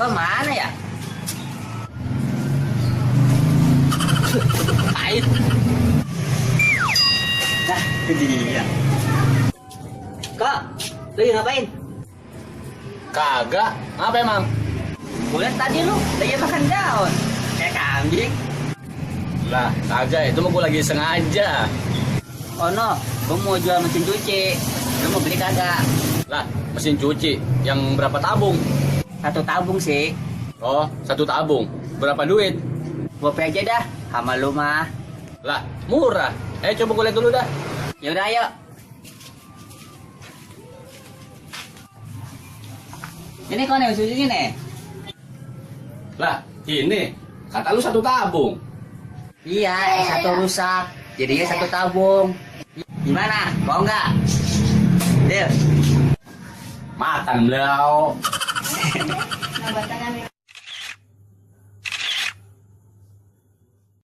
Apa mana ya? Pahit. Nah, itu dia. Kok, lu lagi ngapain? Kagak. Apa emang? Gue liat tadi lu lagi makan daun. Kayak kambing. Lah, kagak. Itu mah gue lagi sengaja. Oh no, gue mau jual mesin cuci. Lu mau beli kagak? Lah, mesin cuci. Yang berapa tabung? 1 tabung sih. Oh, 1 tabung. Berapa duit? Gope aja dah, sama lu mah. Lah, murah. Coba gue lihat dulu dah. Yaudah ayo. Ini kok nih mesin cuci nih? Lah, ini. Kata lu 1 tabung. Iya, yang satu rusak. Jadinya 1 tabung. Gimana? Mau nggak? Deal. Makan beliau.